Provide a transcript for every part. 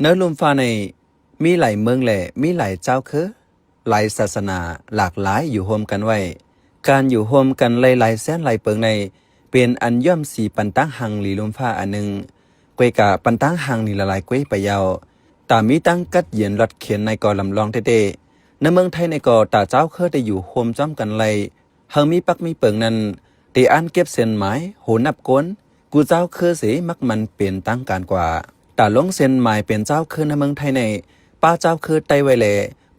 ໃນລຸ່ມຟ້າໃນ ມີຫຼາຍເມືອງ ແລະ ມີຫຼາຍເຈົ້າເຄີ, ຫຼາຍສາສະໜາ, ຫຼາກຫຼາຍຢູ່ໂຮມກັນໄວ້. ການຢູ່ໂຮມກັນຫຼາຍໆແສນຫຼາຍເປິງໃນ ເປັນອັນຍ້ອມສີປັນຕາງຮັ່ງລີລຸ່ມຟ້າອັນໜຶ່ງ. ກວຍກາປັນຕາງຮັ່ງລີລະລາຍກວຍໄປຍາວ, ຕາມີຕັ້ງກັດເຢັນລອດເຂັນໃນກໍລຳລອງເຕ້ໆ. ໃນເມືອງໄທໃນກໍຕາເຈົ້າເຄີໄດ້ຢູ່ໂຮມຈ້ອມກັນໄລ ຫາກມີປັກມີເປິງນັ້ນ ທີ່ອ່ານເກັບເສັ້ນໝາຍ ໂຫນັບກົ້ນ ກູເຈົ້າເຄີເສ ມັກມັນເປັນທາງການກວ່າ. ຕາລົງເສັ້ນໝາຍເປັນເຈົ້າເຄີໃນເມືອງໄທໃນ ປະເຈົ້າເຄີໄຕ້ໄວ້ແລ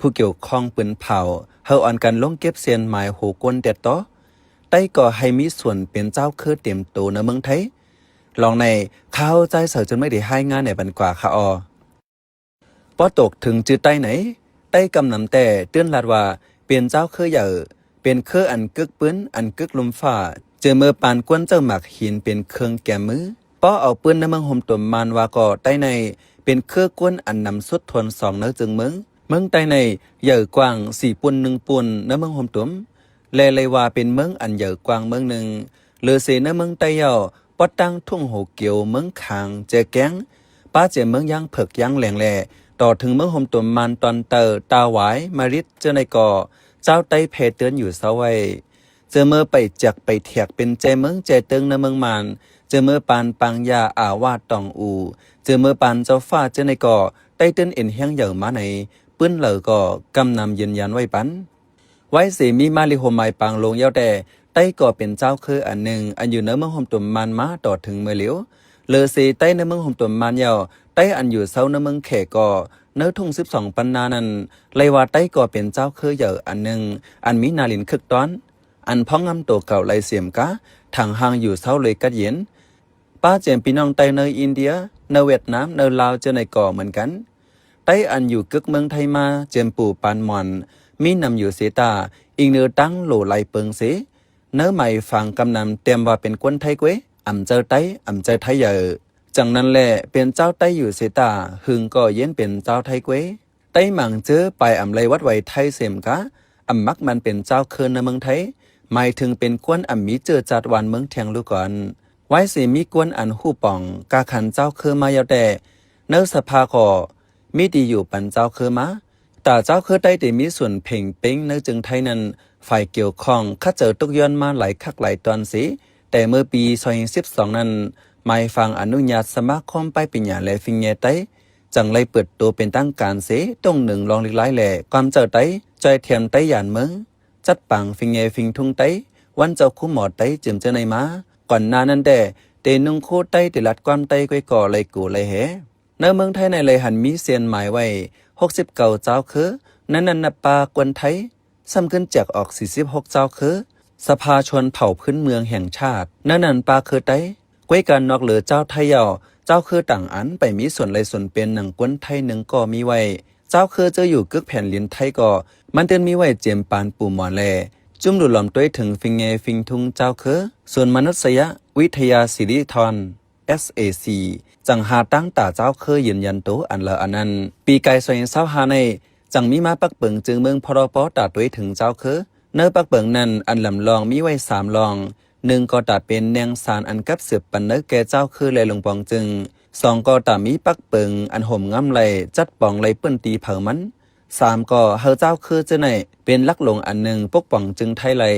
ຜູ້ກ່ຽວຂ້ອງປືນເຜົາ ໃຫ້ອ່ອນກັນລົງເກັບເສັ້ນໝາຍໂຫກົ້ນແຕ່ຕໍ່. ໄຕ້ກໍໃຫ້ມີສ່ວນເປັນເຈົ້າເຄີເຕັມໂຕໃນເມືອງໄທ. ລອງໃນ ຂ້າເຈົ້າຈາຍເສົາຈົນໄມ່ໄດ້ຮາຍງານໃນບັນກວ່າຄະອໍ. ພໍຕົກເຖິງຈື່ໄຕ້ໃນ ໄຕ້ກຳນຳແຕ່ເຕືອນລາດວ່າ ເປັນເຈົ້າເຄີໃຫຍ່, ເປັນເຄີອັນກຶກປືນ ອັນກຶກລຸ່ມຟ້າ, ເຈີເມີປານກວນເຈົ້າໝາກຫີນເປັນເຄື່ອງແກມມື. ພໍເອົາປືນໃນເມືອງໂຮມຕົມມານວ່າກໍໄຕ້ໃນ ເປັນເຄີກວນອັນນຳສຸດທວນສອງໃນເຈີເມືອງ. ເມືອງໄຕ້ໃນໃຫຍ່ກວ້າງສີ່ປຸ້ນໜຶ່ງປຸ້ນໃນເມືອງໂຮມຕົມ ແລ ໄດ້ວ່າເປັນເມືອງອັນໃຫຍ່ກວ້າງເມືອງໜຶ່ງ. ເລີເສໃນເມືອງໄຕ້ເຍົາ ປອດຕັ້ງທຸງໂຫກຽວ ເມືອງຄາງ ແຈແກງ, ປາເຈມເມືອງຢາງເຜິກ ຢາງແຫຼງ ແລ ຕໍ່ເຖິງເມືອງໂຮມຕົມມານຕອນໃຕ້ ຕາຫວາຍ ມາລິດ ເຈົ້າໃນກໍ ເຈົ້າໄຕ້ແຜ່ເຕືອນຢູ່ເຊົາໄວ້. ເຈີເມີໄປແຈກໄປແທກເປັນແຈເມືອງແຈເຕີງໃນເມືອງມານ, ເຈີເມີປານປາງຢາ ອາວາດ ຕອງອູ, ເຈີເມີປານເຈົ້າຟ້າ ເຈົ້າໃນກໍ ໄຕ້ຕື່ນເອັນແຮງໃຫຍ່ມາໃນ ປືນເຫຼົ່າກໍກຳນຳຢືນຢັນໄວ້ປັນ. ໄວ້ເສມີມາລິໂຮມມາຍປາງລົງເຍົາແຕ່ ໄຕ້ກໍເປັນເຈົ້າເຄີອັນໜຶ່ງ ອັນຢູ່ໃນເມືອງໂຮມຕົມມານມາຕໍ່ເຖິງເມື່ອຫຼຽວ. ເລີເສໄຕ້ໃນເມືອງໂຮມຕົມມານເຍົາ ໄຕ້ອັນຢູ່ເຊົາໃນເມືອງແຂກໍ ໃນທຸງສິບສອງປັນນານັ້ນ ໄລ່ວ່າໄຕ້ກໍເປັນເຈົ້າເຄີໃຫຍ່ອັນໜຶ່ງ ອັນມີໜ້າຫຼິ້ນຄຶກຕ້ອນ ອັນພອງງາມໂຕເກົ່າໄລ່ເສມກາ ທາງຫ່າງຢູ່ເຊົາເລີຍກັດເຢັນ. ປາເຈມພີ່ນ້ອງໄຕ້ໃນອິນເດຍ, ໃນຫວຽດນາມ, ໃນລາວ ເຈົ້າໃນກໍເໝືອນກັນ. ໄຕ້ອັນຢູ່ກຶກເມືອງໄທມາ ເຈມປູປານໝອນ ມີນຳຢູ່ເສຕາ ອີງເໜີຕັ້ງໂຫຼຫຼາຍເປິງເສ ໃນໝາຍຟາງກຳນຳແຕ້ມວ່າເປັນກວນໄທເກວຍ ອຳເຈີໄຕ້ ອຳເຈີໄທເຢີ. ຈັ່ງນັ້ນແຫຼະ ເປັນເຈົ້າໄຕ້ຢູ່ເສຕາ ຫຶງກໍເຢັນເປັນເຈົ້າໄທເກວຍ. ໄຕ້ມັງເຈີປາຍອຳໄລວັດໄວໄທເສມກາ ອຳມັກມັນເປັນເຈົ້າເຄີໃນເມືອງໄທ ໝາຍເຖິງເປັນກວນອຳມີເຈີຈາດຫວານເມືອງແທງລູກກອນ. ໄວ້ເສມີກວນອັນຮູ້ປ່ອງກາຂັນເຈົ້າເຄີມາຍາວແຕ່ ໃນສະພາກໍມີດີຢູ່ປັນເຈົ້າເຄີມາ. ຕາເຈົ້າເຄີໄຕ້ທີ່ມີສ່ວນເພງເປັງໃນເຈີງໄທນັ້ນ ຝ່າຍກ່ຽວຂ້ອງຂັດໃຈຕົກຍ້ອນມາຫຼາຍຄັກຫຼາຍຕອນເສ ແຕ່ເມື່ອປີສອງພັນສິບສອງນັ້ນ ໝາຍຟາງອະນຸຍາດສະມາຄົມປາຍປີຍາ ແລ ຟິງແຍໄຕ້ ຈັ່ງໄດ້ເປີດໂຕເປັນທາງການເສ ຕົງໜຶ່ງລອງລິກລາຍ ແລ ຄວາມເຈົ້າໄຕ້ ຈ່ອຍແຖມໄຕ້ຢານເມືອງ ຈັດປາງຟິງແຍຟິງທຸງໄຕ້ ວັນເຈົ້າຄູໝໍໄຕ້ ເຈີມເຈີໃນມາ. ກ່ອນໜ້ານັ້ນແຕ່ ເຕນຸ່ງໂຄໄຕ້ ເຕລັດຄວາມໄຕ້ ກ້ວຍກໍໄລ່ໂກໄລ່ແຮ. ໃນເມືອງໄທໃນໄລ່ຫັນມີເສັ້ນໝາຍໄວ້ຫົກສິບເກົ້າເຈົ້າເຄີ ໃນນັ້ນນັບປາກວນໄທ ຊ້ຳຂຶ້ນແຈກອອກສີ່ສິບຫົກເຈົ້າເຄີ ສະພາຊົນເຜົ່າພື້ນເມືອງແຫ່ງຊາດ ໃນນັ້ນປາເຄີໄຕ້. ກ້ວຍການນອກເຫຼືອເຈົ້າໄທເຍົາ ເຈົ້າເຄີຕ່າງອັນໄປມີສ່ວນໄລ່ສ່ວນເປັນໜັງກວນໄທໜຶ່ງກໍມີໄວ້. ເຈົ້າເຄີເຈີຢູ່ກຶກແຜ່ນດິນໄທກໍມັນຕື່ນມີໄວ້ເຈມປານປູໝອນແລ ຈຸ້ມຫຼູຫຼອມຕົວເອງເຖິງຟິງແຍຟິງທຸງເຈົ້າເຄີ ສູນມະນຸດສະຍະວິທະຍາສິລິທອນ ເອສເອຊີ ຈັ່ງຫາຕັ້ງຕາເຈົ້າເຄີຢືນຢັນໂຕອັນລາວອັນນັ້ນ. ປີກາຍສອງພັນຊາວຫ້າໃນ ຈັ່ງມີມາປັກເປິງເຈີເມືອງ ພລປ ຕາຕົວເອງເຖິງເຈົ້າເຄີ. ໃນປັກເປິງນັ້ນ ອັນລຳລອງມີໄວ້ສາມລອງ, ໜຶ່ງກໍຕາເປັນແໜ່ງສານອັນກັບສືບປັນເນີແກ່ເຈົ້າເຄີ ແລ ຫຼົງປອງເຈີງ, ສອງກໍຕາມີປັກເປິງອັນໂຮມງາມໄລ່ ຈັດປອງໄລ່ເປີ້ນຕີເຜີາມັນ, ສາມກໍໃຫ້ເຈົ້າເຄີເຈົ້າໃນເປັນຫຼັກຫຼວງອັນໜຶ່ງປົກປ້ອງເຈີງໄທໄດ້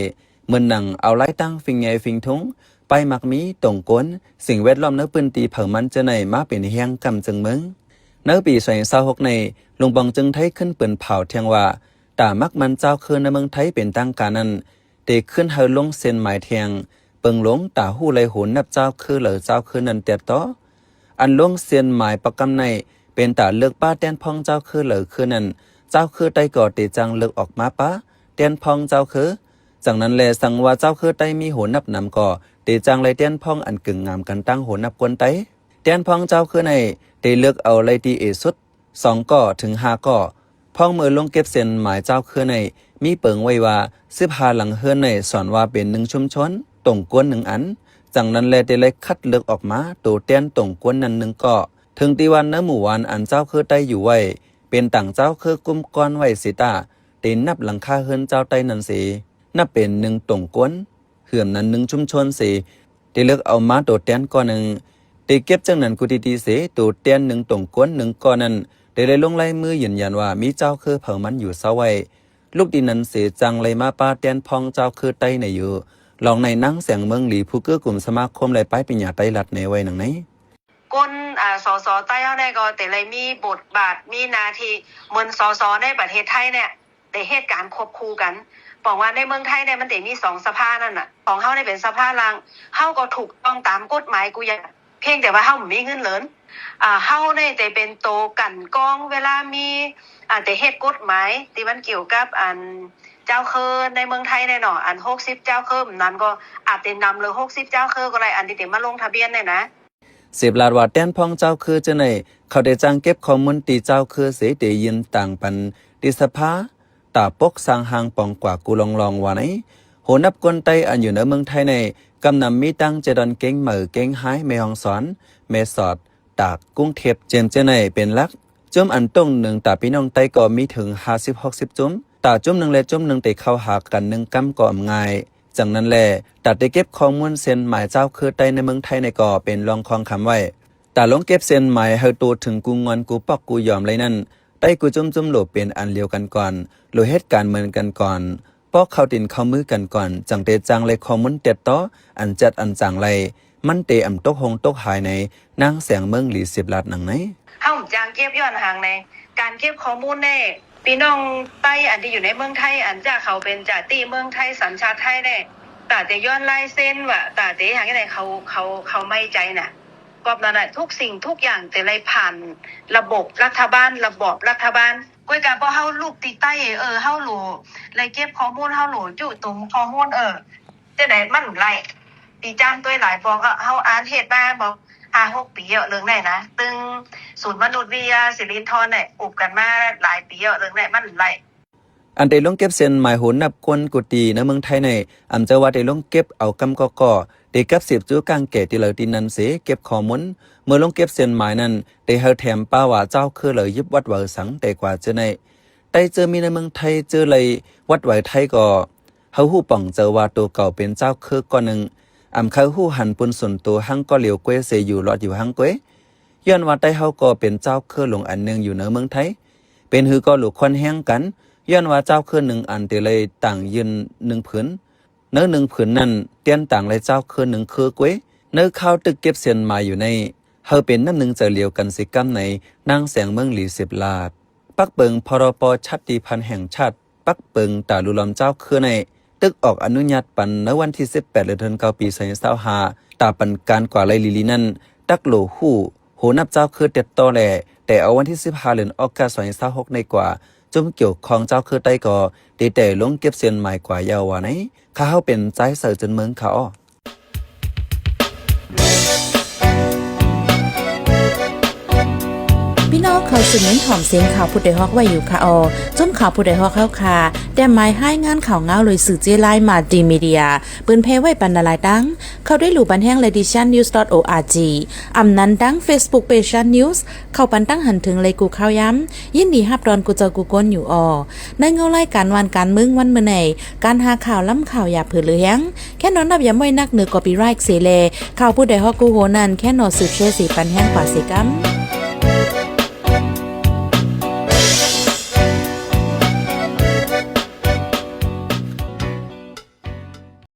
ເໝືອນໜັງເອົາລາຍຕັ້ງຟິງແຍຟິງທຸງ, ປ້າຍໝາກມີ, ຕົງກົນ, ສິ່ງແວດລ້ອມໃນພື້ນທີ່ເຜົ່າມັນເຈົ້າໃນມາເປັນແຮງກຳເຈີງເມືອງ. ໃນປີສອງພັນຊາວຫົກໃນ ຫຼວງປອງເຈີງໄທຂຶ້ນປືນເຜົາແທງວ່າ ຕາມັກມັນເຈົ້າຄືໃນເມືອງໄທເປັນທາງການນັ້ນ ເຕຂຶ້ນໃຫ້ລົງເສັ້ນໝາຍແທງ ເປິງຫຼົງຕາຮູ້ໄລ່ໂຫນນັບເຈົ້າຄືເຫຼົ່າເຈົ້າຄືນັ້ນແຕ່ຕໍ່. ອັນລົງເສັ້ນໝາຍປະກຳໃນ ເປັນຕາເລືອກປ້າແຕ່ນພ້ອງເຈົ້າຄືເຫຼົ່າຄືນັ້ນ, ເຈົ້າຄືໃດກໍເຕຈ້າງເລືອກອອກມາປ້າແຕ່ນພ້ອງເຈົ້າຄື. ຈັ່ງນັ້ນແລ ສັງວ່າເຈົ້າຄືໃດມີໂຫນນັບນຳກໍ ເຕຈ້າງໄລ່ແຕ່ນພ້ອງອັນກຶງງາມກັນຕັ້ງໂຫນນັບຄົນໃດ. ແຕ່ນພ້ອງເຈົ້າຄືໃນ ເຕເລືອກເອົາໄລ່ຕີເອສຸດ ສອງກໍເຖິງຫ້າກໍ. ພ້ອງເມື່ອລົງເກັບເສັ້ນໝາຍເຈົ້າຄືໃນ ມີເປິງໄວ້ວ່າ ສິບຫ້າຫຼັງເຮືອນໃນ ສອນວ່າເປັນໜຶ່ງຊຸມຊົນ, ຕົງກວນໜຶ່ງອັນ. ຈັ່ງນັ້ນແລ ເຕໄລ່ຄັດເລືອກອອກມາໂຕແຕ່ນຕົງກວນນັ້ນໜຶ່ງກໍ. ເຖິງທີ່ວ່າໃນໝູ່ບ້ານອັນເຈົ້າຄືໃດຢູ່ໄວ້ ເປັນຕ່າງເຈົ້າຄືກຸ່ມກ້ອນໄວ້ເສຍຕາ ເຕນັບຫຼັງຄາເຮືອນເຈົ້າໃດນັ້ນເສ ນັບເປັນໜຶ່ງຕົງກວນ ເຮືອນນັ້ນໜຶ່ງຊຸມຊົນເສ ເຕເລືອກເອົາມາໂຕແຕ່ນກໍໜຶ່ງ ໄດ້ເກັບຈັ່ງນັ້ນກູຕີຕີເສ, ໂຕແຕນໜຶ່ງຕົງກົ້ນໜຶ່ງກ້ອນນັ້ນ ໄດ້ໄດ້ລົງລາຍມືຢືນຢັນວ່າມີເຈົ້າເຄີເຜົ່າມັນຢູ່ເຊົາໄວ້. ລຸກດີນັ້ນເສຈັ່ງໄດ້ມາປ້າແຕນພ້ອງເຈົ້າເຄີໄຕ້ໃນຢູ່. ລອງໃນນາງແສງເມືອງຫຼີ ຜູ້ເກື້ອກຸມສະມາຄົມ ແລະ ປາຍປັນຍາໄຕ້ລັດ ແນໄວ້ໜັງໃນ. ກົນ ອາ ສສ ໃຕ້ເຮົາແດ່ກໍແຕ່ໄດ້ມີບົດບາດ ມີໜ້າທີ່ເໝືອນ ສສ ໃນປະເທດໄທແດ່ ໄດ້ເຮັດການຄວບຄູ່ກັນ. ບອກວ່າໃນເມືອງໄທແດ່ ມັນໄດ້ມີສອງສະພານັ້ນນະ, ຂອງເຮົາໄດ້ເປັນສະພາລ່າງ, ເຮົາກໍຖືກຕ້ອງຕາມກົດໝາຍກູຢ່າງ, ພຽງແຕ່ວ່າເຮົາບໍ່ມີເງິນເລີນ. ອາ ເຮົານີ້ໄດ້ເປັນໂຕກັ່ນກອງເວລາມີ ອາ ໄດ້ເຮັດກົດໝາຍທີ່ມັນກ່ຽວກັບ ອັນ ເຈົ້າເຄີໃນເມືອງໄທແດ່ເນາະ, ອັນ ຫົກສິບ ເຈົ້າເຄີນັ້ນກໍອາດໄດ້ນຳເລີ ຫົກສິບ ເຈົ້າເຄີກໍໄດ້ ອັນທີ່ໄດ້ມາລົງທະບຽນແດ່ນະ. ເສບລາດວ່າແຕນພ້ອງເຈົ້າເຄີເຈົ້າໃນ ເຂົາໄດ້ຈ້າງເກັບຂໍ້ມູນຕີເຈົ້າເຄີເສ ໄດ້ຍື່ນຕາງປັນຕິສະພາ ຕາປົກສ້າງຮ່າງປອງກວ່າກູລອງລອງວ່າໃນ. ໂຫນັບຄົນໄຕ້ອັນຢູ່ໃນເມືອງໄທໃນ ກຳນຳມີຕັ້ງເຈດອນ ເກັງເໝີ, ເກັງຮາຍ, ແມ່ຮ່ອງສອນ, ແມ່ສອດ, ຕາກ, ກຸງເທບ ເຊັ່ນເຈົ້າໃນເປັນຫຼັກ. ຈຸ້ມອັນຕົງໜຶ່ງຕາພີ່ນ້ອງໄຕ້ກໍມີເຖິງຫ້າສິບ ຫົກສິບຈຸ້ມ. ຕາຈຸ້ມໜຶ່ງ ແລະ ຈຸ້ມໜຶ່ງໄດ້ເຂົ້າຫາກັນໜຶ່ງກຳກໍອາມງ່າຍ. ຈັ່ງນັ້ນແຫຼະ ຕາໄດ້ເກັບຂໍ້ມູນເຊັ່ນໝາຍເຈົ້າເຄີໄຕ້ໃນເມືອງໄທໃນກໍເປັນລອງຄອງຄຳໄວ້. ຕາລົງເກັບເຊັ່ນໝາຍໃຫ້ໂຕເຖິງກູງອນ ກູປອກ ກູຢອມໄດ້ນັ້ນ ໄຕ້ກູຈຸ້ມຈຸ້ມໂຫຼເປັນອັນລຽວກັນກ່ອນ, ໂຫຼເຮັດການເໝືອນກັນກ່ອນ, ປອກເຂົ້າຕີນເຂົ້າມືກັນກ່ອນ, ຈັ່ງເຕຈ້າງໄດ້ຂໍ້ມູນແຕດຕໍ່ ອັນຈັດອັນຈາງໄດ້. ມັນເຕອຳຕົກຫົງຕົກຫາຍໃນ ນາງແສງເມືອງຫຼີເສບລາດໜັງໃນ. ເຮົາຈ້າງເກັບຍ້ອນຫຍັງໃນ ການເກັບຂໍ້ມູນແດ່ ພີ່ນ້ອງໄຕ້ອັນທີ່ຢູ່ໃນເມືອງໄທ ອັນຈາກເຂົາເປັນຈາຕິເມືອງໄທ ສັນຊາດໄທແດ່ ຕາແຕ່ຍ້ອນລາຍເຊັນວ່າ ຕາແຕ່ຫຍັງໃດ ເຂົາ ເຂົາ ເຂົາໄມ່ໃຈນະ. ກອບນັ້ນນະ ທຸກສິ່ງທຸກຢ່າງແຕ່ໄດ້ຜ່ານລະບົບລັດຖະບານ ລະບອບລັດຖະບານ. ກ້ວຍກະບໍ່ ເຮົາລູກຕິດໃຕ້ ເອີ ເຮົາຫຼູໄດ້ເກັບຂໍ້ມູນ ເຮົາຫຼູຈຸຕຸມຂໍ້ມູນ ເອີ ຈັ່ງໃດມັນໄດ້ ຕີຈ້າງຕົວຫຼາຍປອກ ເຮົາອ່ານເຮັດມາບໍ່ ຫ້າຫົກປີແລ້ວເລື່ອງໃດນະ ຕຶງສູນມະນຸດວິທະຍາສິລິນທອນແຫຼະ ອຸບກັນມາຫຼາຍປີແລ້ວເລື່ອງໃດມັນໄດ້. ອັນໄດ້ລົງເກັບເຊັ່ນໝາຍໂຫນັບຄົນກູຕີໃນເມືອງໄທໃນ ອຳເຈົ້າວ່າໄດ້ລົງເກັບເອົາກຳກໍກໍ ໄດ້ກັບສືບຈູກາງແກ່ທີ່ເລີຍທີ່ນັ້ນເສ ເກັບຂໍ້ມູນ ເມື່ອລົງເກັບເຊັ່ນໝາຍນັ້ນ ໄດ້ໃຫ້ແຖມປາວ່າເຈົ້າຄືເລີຍຍຶບວັດວາສັງແຕ່ກວ່າເຈີໃນ ໄຕ້ເຈີມີໃນເມືອງໄທ ເຈີໄລວັດໄວໄທກໍ ເຮົາຮູ້ປ່ອງເຈີວ່າໂຕເກົ່າເປັນເຈົ້າຄືກ້ອນໜຶ່ງ ອຳເຄີຍຮູ້ຫັນປຸນສົນໂຕຫັ້ງກໍຫຼຽວເກວເສຢູ່ລອດຢູ່ຮັ່ງເກວ ຍ້ອນວ່າໄຕ້ເຮົາກໍເປັນເຈົ້າຄືຫຼວງອັນໜຶ່ງຢູ່ໃນເມືອງໄທ ເປັນຫືກໍຫຼູຄວນແຮງກັນ ຍ້ອນວ່າເຈົ້າຄືໜຶ່ງອັນເຕເລີຍຕ່າງຢືນໜຶ່ງຜືນ ໃນໜຶ່ງຜືນນັ້ນ ຕຽນຕ່າງລາຍເຈົ້າຄືໜຶ່ງຄືເກວ ໃນຄາວຕຶກເກັບເສັ້ນໝາຍຢູ່ໃນ ເຮົາເປັນນ້ຳໜຶ່ງໃຈລຽວກັນຊິກຳໃນ ນາງແສງເມືອງຫຼີສິບລາດ ປັກເປິງ ພຣປ ຊາດຕິພັນແຫ່ງຊາດ ປັກເປິງຕາລຸລອມເຈົ້າຄືໃນ ຕຶກອອກອະນຸຍາດປັນໃນວັນທີສິບແປດ ເດືອນເກົ້າ ປີສອງພັນຊາວຫ້າ ຕາປັນການກວ່າໄລລີລີນັ້ນ ຕັກໂຫຼຮູ້ ໂຫນັບເຈົ້າຄືແຕດຕໍ່ແລ ແຕ່ເອົາວັນທີສິບຫ້າ ເດືອນອອກກາສ ສອງພັນຊາວຫົກ ໃນກວ່າ ຈຸ້ມກ່ຽວຂ້ອງເຈົ້າຄືໄຕ້ກໍ ໄດ້ແຕ່ລົງເກັບເສັ້ນໝາຍກວ່າຍາວວ່າໃນ ຂ້າເຮົາເປັນຊາຍເສືອຈືນເມືອງ ຂ້າເອົາ. ພີ່ນ້ອງເຂົ້າສູ່ເມັນຫອມສຽງຂ່າວຜູ້ໃດຮອກໄວ້ຢູ່ຄ່າອໍ ຈຸ້ມຂ່າວຜູ້ໃດຮອກເຮົາຄ່າ ແຕ້ມໝາຍຮາຍງານຂ່າວງາວໂດຍສື່ເຈ້ລາຍ Multimedia ເປີນແຜ່ໄວ້ປັນນາລາຍຕັ້ງ ເຂົ້າໄດ້ຫຼູບັນແຮງ Ladyshannews.org ອຳນັ້ນດັ່ງ Facebook Page Shan News ເຂົ້າປັນຕັ້ງຫັນເຖິງໄລກູ່ຂ່າວຍາມ ຍິນດີຮັບຕ້ອນກູ່ເຈົ້າກູ່ຄົນຢູ່ອໍ. ໃນເງົາລາຍການຫວ່ານການເມືອງວັນມື້ໃນ ການຫາຂ່າວລ້ຳຂ່າວຢ່າເຜີເຫຼືອແຮງ ແຄ່ນອນນັບຢາມໄວ້ນັກເໜືອ copyright ເສແລ ຂ່າວຜູ້ໃດຮອກກູ່ໂຮນັ້ນ ແຄ່ນອນສືບແຊເສປັນແຮງກວ່າເສກຳ.